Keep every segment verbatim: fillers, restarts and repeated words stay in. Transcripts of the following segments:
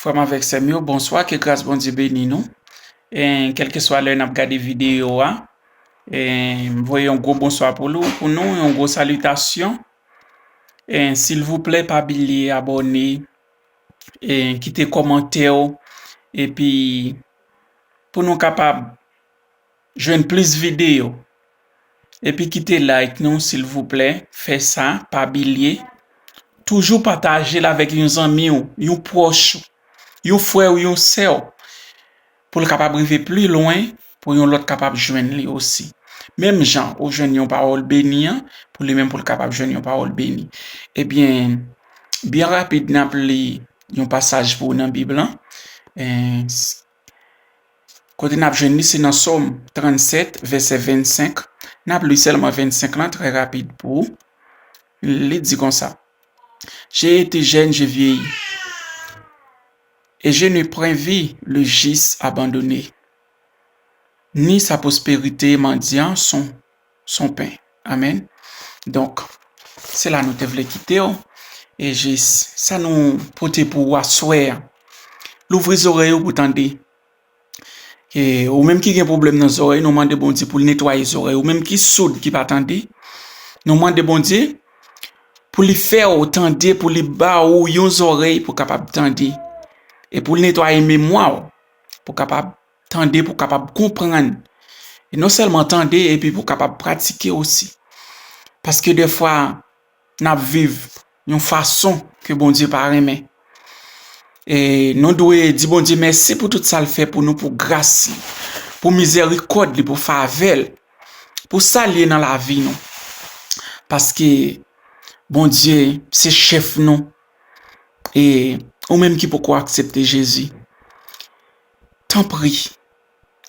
Frè m avèk sè m yo, bonswa, ke gras Bondye beni nou. E, kèlkeswa lè n ap gade videyo a, e, m voye yon gwo bonswa pou nou, pou nou, yon gwo salitasyon. E, silvouplè, pa bliye abòne, e, kite kòmantè w, epi pou nou kapab jwenn plis videyo. Epi kite like nou, silvouplè. Fè sa, pa bliye. Toujou pataje l avèk yon zanmi w, yon pwòch ou, yon frè w, yon sè w, pou l kapab rive pli lwen, pou yon lòt kapab jwenn li osi. Menm jan ou jwenn yon pawòl beni an, pou li menm pou l kapab jwenn yon pawòl beni. Ebyen, byen rapid, n ap li yon pasaj pou ou nan Bib lan. E, s-, kote n ap jwenn li, se nan Sòm trannsèt, vèsè vennsenk. N ap li sèlman vennsenk lan, trè rapid pou ou. Li di konsa, J'ai été jeune, j'ai vieilli, et je n'ai point vu le juste abandonné, ni sa prospérité mendiant son, son pain. Amèn. Donk, se la nou te vle kite w. E jis, sa nou pote pou ou aswè a. Louvri zòrèy ou pou tande. E ou menm ki gen pwoblèm nan zòrèy, nou mande Bondye pou l netwaye zòrèy. Ou menm ki soud, ki pa tande, nou mande Bondye pou li fè w tande, pou li ba ou yon zòrèy pou kapab tande. E pou l netwaye memwa w, pou kapab tande, pou kapab konprann. E non sèlman tande, epi pou kapab pratike osi. Paske dèfwa, n ap viv yon fason ke Bondye pa renmen. E nou dwe di Bondye mèsi pou tout sa l fè pou nou, pou gras li, pou mizèrikòd li, pou favè l, pou sa l ye nan lavi nou. Paske Bondye se chèf nou. E ou menm ki poko aksepte Jezi, tanpri,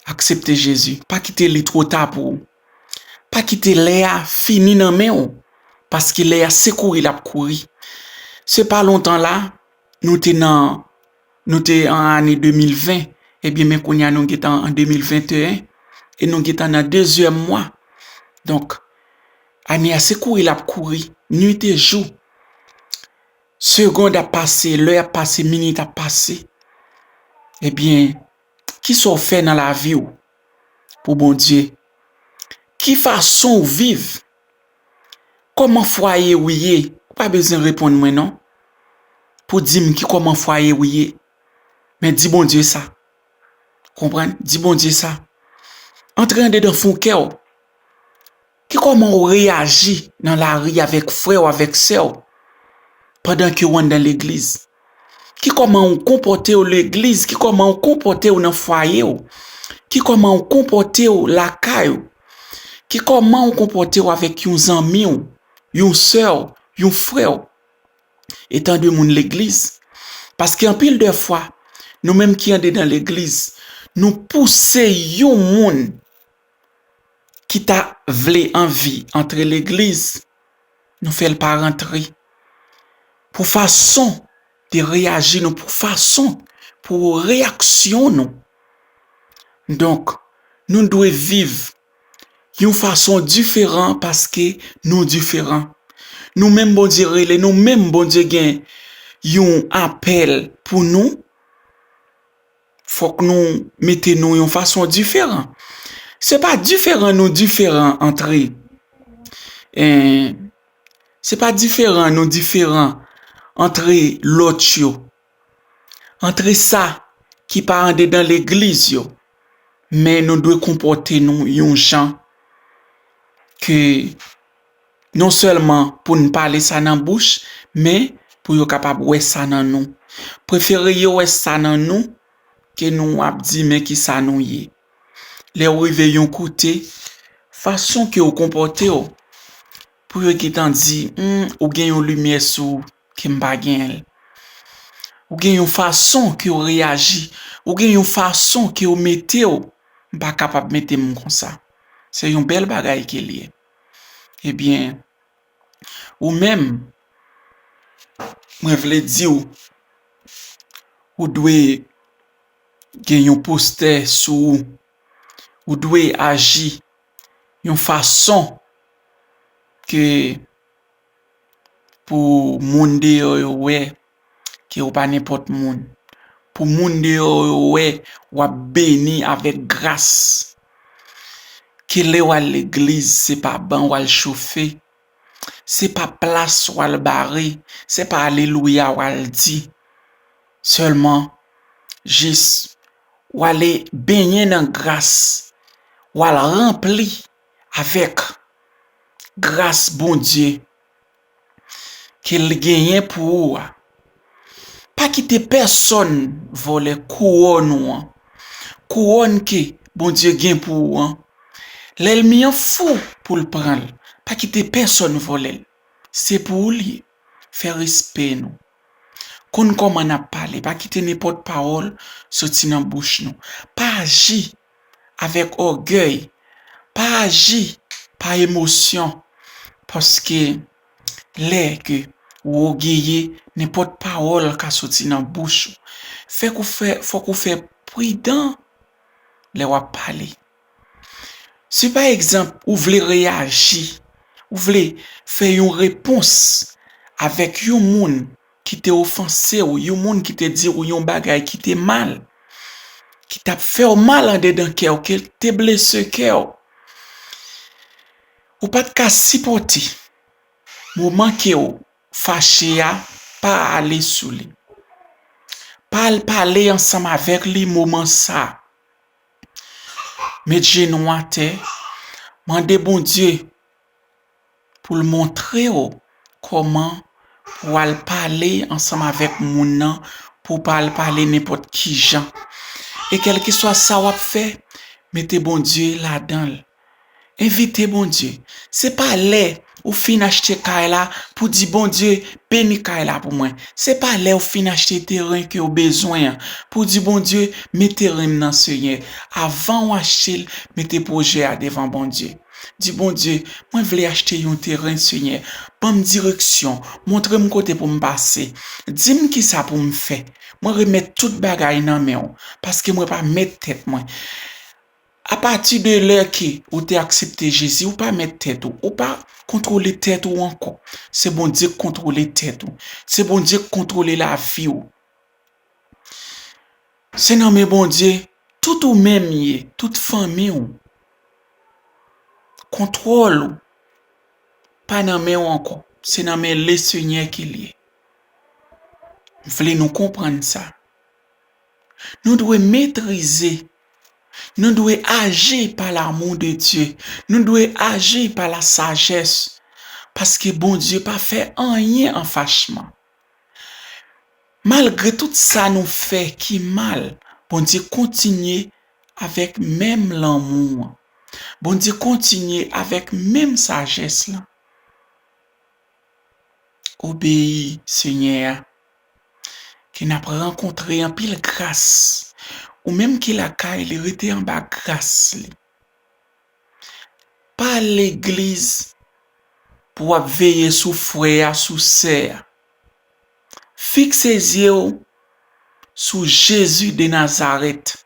aksepte Jezi. Pa kite li twò ta pou ou. Pa kite lè a fini nan men w, paske lè a se kouri l ap kouri. Se pa lontan la, nou te nan, nou te an ane de mil ven, ebyen, men kounye a nou gentan an de mil venteyen, e nou gentan nan dezyèm mwa. Donk, ane a se kouri l ap kouri, nuit e jou. Segond ap pase, lè ap pase, minit ap pase. Ebyen, kisa w fè nan lavi w pou Bondye? Ki fason w viv? Kòman fwaye w ye? Ou pa bezwen reponn mwen non, pou di m ki kòman fwaye w ye. Men di Bondye sa. Konprann? Di Bondye sa. Antre andedan fon kè w. Ki kòman w reyaji nan lari avèk frè w, avèk sè w, pandan ke w anndan legliz? Ki kòman w konpòte w legliz? Ki kòman w konpòte w nan fwaye w? Ki kòman w konpòte w lakay ou? Ki kòman w konpòte w avèk yon zanmi w, yon sè w, yon frè w, etan de moun legliz? Paske anpil de fwa, nou menm ki andedan legliz, nou pouse yon moun ki ta vle anvi antre legliz, nou fè l pa rantre. Pou fason de reyaji nou, pou fason, pou reyaksyon nou. Donk, nou dwe viv yon fason diferan paske nou diferan. Nou menm Bondye rele, nou menm Bondye gen yon apèl pou nou. Fòk nou mete nou yon fason diferan. Se pa diferan nou diferan antre, en, se pa diferan nou diferan antre lòt yo, antre sa ki pa andedan legliz yo. Men nou dwe konpòte nou yon jan ke non sèlman pou n pale sa nan bouch, men pou yo kapab wè sa nan nou. Prefere yo wè sa nan nou ke nou ap di men ki sa nou ye. Lè w rive yon kote, fason ke w konpòte w, pou yo gentan di, hmm, ou gen yon limyè sou ou ke m pa genyen l. Ou gen yon fason ke w reyaji, ou gen yon fason ke w mete w, m pa kapab mete m konsa. Se yon bèl bagay ke l ye. Ebyen, ou menm, mwen vle di w, ou dwe gen yon postè sou ou. Ou dwe aji yon fason ke pou moun deyò yo wè ke ou pa nenpòt moun. pou moun deyò yo wè w ap beni avèk gras. Ke lè w al legliz, se pa ban w al chofe, se pa plas w al bare, se pa alelouya w al di. Sèlman, jis, w ale benyen nan gras, w al ranpli avèk gras Bondye ke l genyen pou ou a. Pa kite pèsonn vòlè kouwòn ou an. Kouwòn ke Bondye gen pou ou an. Lènmi an fou pou l pran l. Pa kite pèsonn vòlè l. Se pou ou l ye. Fè respè nou. Konn kòman n ap pale. Pa kite nenpòt pawòl soti nan bouch nou. Pa aji avèk ògèy. Pa aji pa emosyon. Paske lè ke ou ogeye, nenpòt pawòl ka soti nan bouch ou. Fèk ou fè, fòk ou fè pridan lè w ap pale. Si pa egzanp, ou vle reyaji, ou vle fè yon repons avèk yon moun ki te ofanse w, yon moun ki te di w yon bagay ki te mal, ki t ap fè w mal andedan kè w, ke l te blese kè w, ou pa t ka sipòte moman ke w fache a, pa ale sou li. Pa al pale ansanm avèk li moman sa a. Met jenou atè, mande Bondye pou l montre w kòman pou w al pale ansanm avèk moun nan, pou w pa al pale nenpòt ki jan. E kèlkeswa sa w ap fè, mete Bondye ladan l. Envite Bondye. Se pa lè ou fin achte kay la pou di, "Bondye, beni kay la pou mwen." Se pa lè ou fin achte teren ke w bezwen an pou di, "Bondye, met teren m nan, Senyè." Avan w achte l, mete pwojè a devan Bondye. Di, "Bondye, mwen vle achte yon teren, Senyè. Ban m direksyon. Montre m kote pou m pase. Di m kisa pou m fè. Mwen remèt tout bagay nan men w, paske mwen pa mèt tèt mwen." Apati de lè ke ou te aksepte Jezi, ou pa mèt tèt ou, ou pa kontwole tèt ou ankò. Se Bondye k kontwole tèt ou. Se Bondye k kontwole lavi w. Se nan men Bondye tout ou menm ye, tout fanmi w. Kontwòl ou pa nan men w ankò. Se nan men Lesenyè ke l ye. M vle nou konprann sa. Nou dwe metrize. Nou dwe aji pa l'amour de Dieu. Nou dwe aji pa la sagesse. Paske Bondye pa fè anyen an fachman. Malgre tout sa nou fè ki mal, Bondye kontinye avèk menm lanmou an. Bondye kontinye avèk menm sajès lan. Obeyi Senyè a, ke n ap rankontre anpil gras. Ou menm ki lakay li, rete anba gras li. Pa al legliz pou w ap veye sou frè a, sou sè a. Fikse zye w sou Jezi de Nazarèt.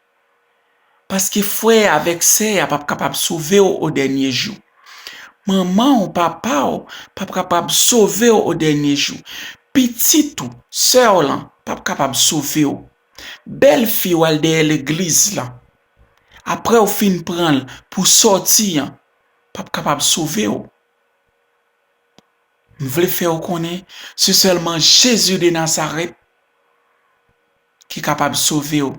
Paske frè avèk sè a p ap kapab sove w o dènye jou. Manman w, papa w p ap kapab sove w o dènye jou. Pitit ou, sè w lan, p ap kapab sove w. Bèlfi w al dèyè legliz lan. Apre w fin pran l pou sòti an, p ap kapab sove w. M vle fè w konnen, se sèlman Jezi de Nazarèt ki kapab sove w.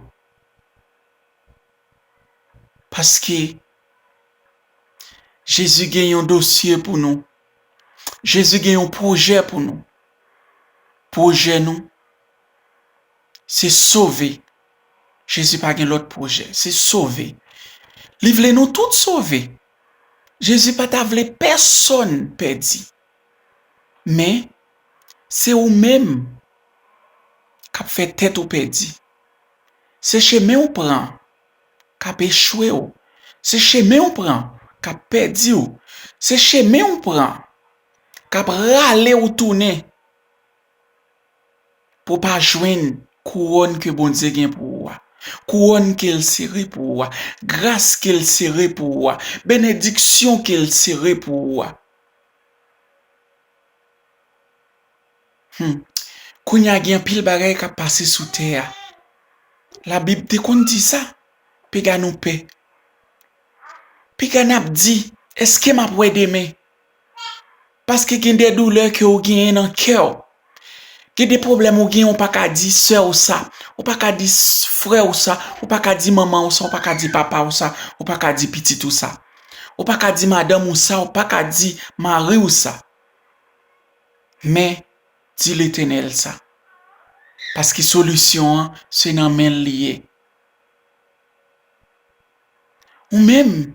Paske Jezi gen yon dosye pou nou. Jezi gen yon pwojè pou nou. Pwojè nou, se sove. Jezi pa gen lòt pwojè, se sove. Li vle nou tout sove. Jezi pa ta vle pèsonn pèdi. Men, se ou menm k ap fè tèt ou pèdi. Se chemen w pran k ap echwe w. Se chemen w pran k ap pèdi w. Se chemen w pran k ap rale w tounen pou w pa jwenn kouwòn ke Bondye gen pou ou a. Kouwòn ke l sere pou ou a. Gras ke l sere pou ou a. Benediksyon ke l sere pou ou a. Hmm. Kounye a gen anpil bagay k ap pase sou tè a. Labib te konn di sa. Piga nou pè. Piga n ap di, èske m ap wè demen? Paske gen de doulè ke w genyen nan kè w. Gen de pwoblèm ou genyen, ou pa ka di sè w sa. Ou pa ka di s-, frè w sa. Ou pa ka di manman w sa. Ou pa ka di papa w sa. Ou pa ka di pitit ou sa. Ou pa ka di madanm ou sa. Ou pa ka di mari w sa. Men, di Letènèl sa. Paske solisyon an, se nan men l li ye. Ou menm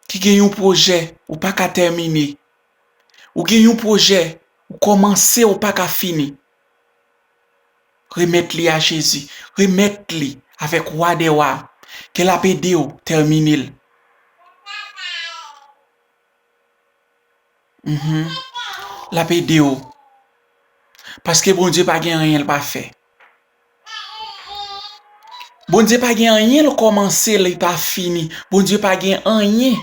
ki gen yon pwojè ou pa ka tèmine, ou gen yon pwojè ou kòmanse ou pa ka fini, remèt li a Jezi, remèt li avèk Wa dè wa, ke l ap ede w tèmine l. Mhm. L ap ede w. Paske Bondye pa gen anyen l pa fè. Bondye pa gen anyen l kòmanse, li pa fini. Bondye pa gen anyen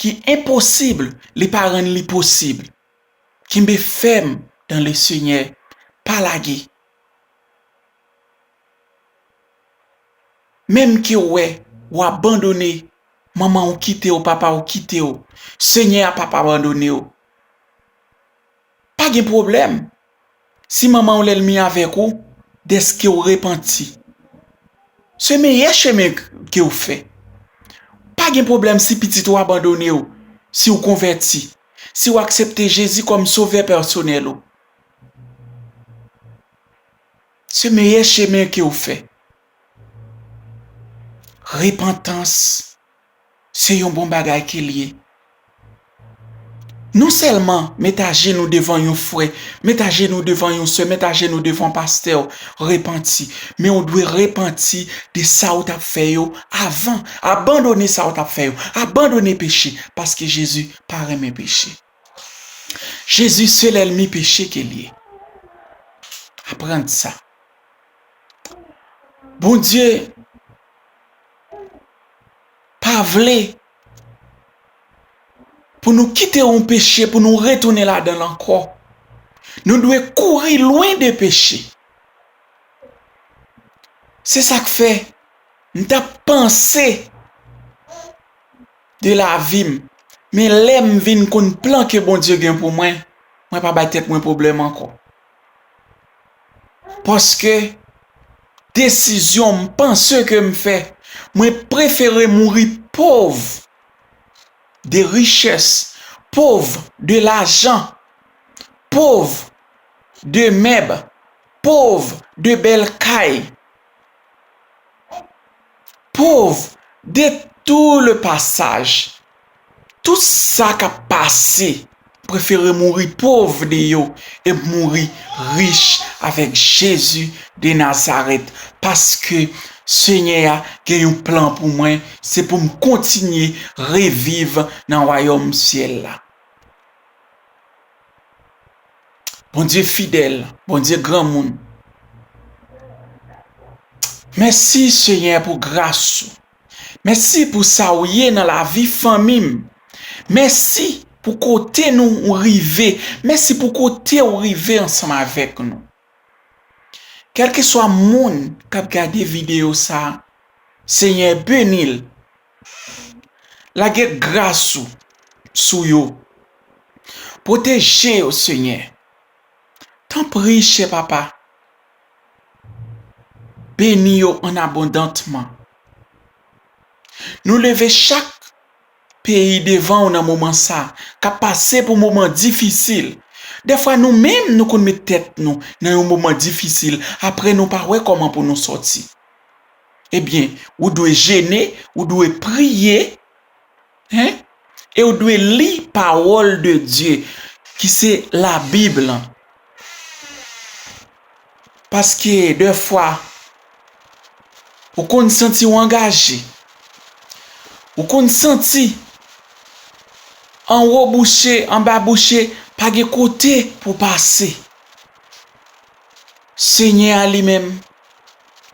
ki enposib, li pa rann li posib. Kenbe fèm dans le Seigneur. Pa lage. Menm ke w wè, w abandone, manman w kite w, papa w kite w, Senyè a p ap abandone w. Pa gen pwoblèm. Si manman w lènmi avèk ou, dèske w repanti. Se meyè chemen ke w fè. Pa gen pwoblèm si pitit ou abandone w, si w konvèti, si w aksepte Jezi kòm sovè pèsonèl ou. Se meyè chemen ke w fè. Repantans, se yon bon bagay ke l ye. Non sèlman met ajenou devan yon frè, met ajenou devan yon sè, met ajenou devan pastè w, repanti. Men w dwe repanti de sa w t ap fè yo avan. Abandone sa w t ap fè yo. Abandone peche, paske Jezi pa renmen peche. Jezi se lènmi peche ke l ye. Aprann sa. Bondye pa vle pou nou kite yon peche, pou nou retounen ladan l ankò. Nou dwe kouri lwen de peche. Se sa k fè m t ap panse de lavi m. Men lè m vin konn plan ke Bondye gen pou mwen, mwen pa bay tèt mwen pwoblèm ankò. Paske desizyon m panse ke m fè, mwen prefere mouri pòv de richès, pòv de lajan, pòv de mèb, pòv de bèl kay, pòv de tout le pasaj. Tout sa k ap pase, prefere mouri pòv de yo e mouri rich avèk Jezi de Nazarèt, paske Senyè a gen yon plan pou mwen, se pou m kontinye reviv nan wayòm syèl la. Bondye fidèl, Bondye granmoun. Mèsi, Senyè, pou gras ou. Mèsi pou sa ou ye nan lavi fanmi m. Mèsi pou kote nou rive. Mèsi pou kote ou rive ansanm avèk nou. Kèlkeswa moun k ap gade videyo sa a, Senyè, beni l. Lage gras ou sou yo. Pwoteje yo, Senyè. Tanpri, chè Papa, beni yo an abondantman. Nou leve chak peyi devan w nan moman sa, k ap pase pou moman difisil. Dèfwa nou menm, nou konn met tèt nou nan yon moman difisil, apre nou pa wè kòman pou nou sòti. Ebyen, ou dwe jene, ou dwe priye, hein? E ou dwe li pawòl de Dye, ki se Labib lan. Paske dèfwa, ou konn santi w angaje. Ou konn santi anwo bouche, anba bouche, pa gen kote pou pase. Senyè a li menm,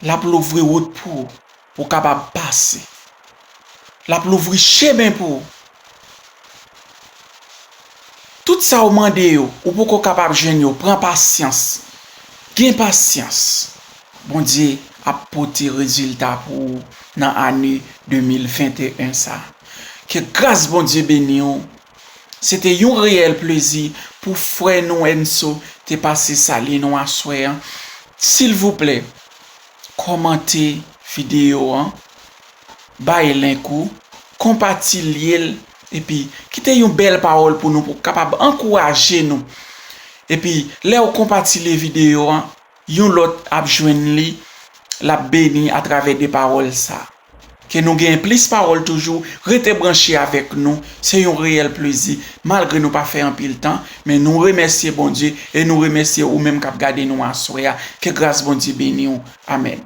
l ap louvri wout pou ou, pou w kapab pase. L ap louvri chemen pou ou. Tout sa w mande yo, ou poko kapab jwenn yo, pran pasyans. Gen pasyans. Bondye ap pote rezilta pou ou nan ane de mil venteyen sa. Ke gras Bondye beni w. Se te yon reyèl plezi pou frè nou Enso te pase salye nou aswè an. Silvouplè, kòmante videyo an, bay link ou, konpatilye l, epi kite yon bèl pawòl pou nou, pou kapab ankouraje nou. Epi, lè w konpatilye videyo an, yon lòt ap jwenn li, l ap beni atravè de pawòl sa. Ke nou gen plis pawòl toujou, rete branche avèk nou. Se yon reyèl plezi, malgre nou pa fè anpil tan, men nou remèsye Bondye e nou remèsye ou menm k ap gade nou aswè a. Ke gras Bondye beni w. Amèn.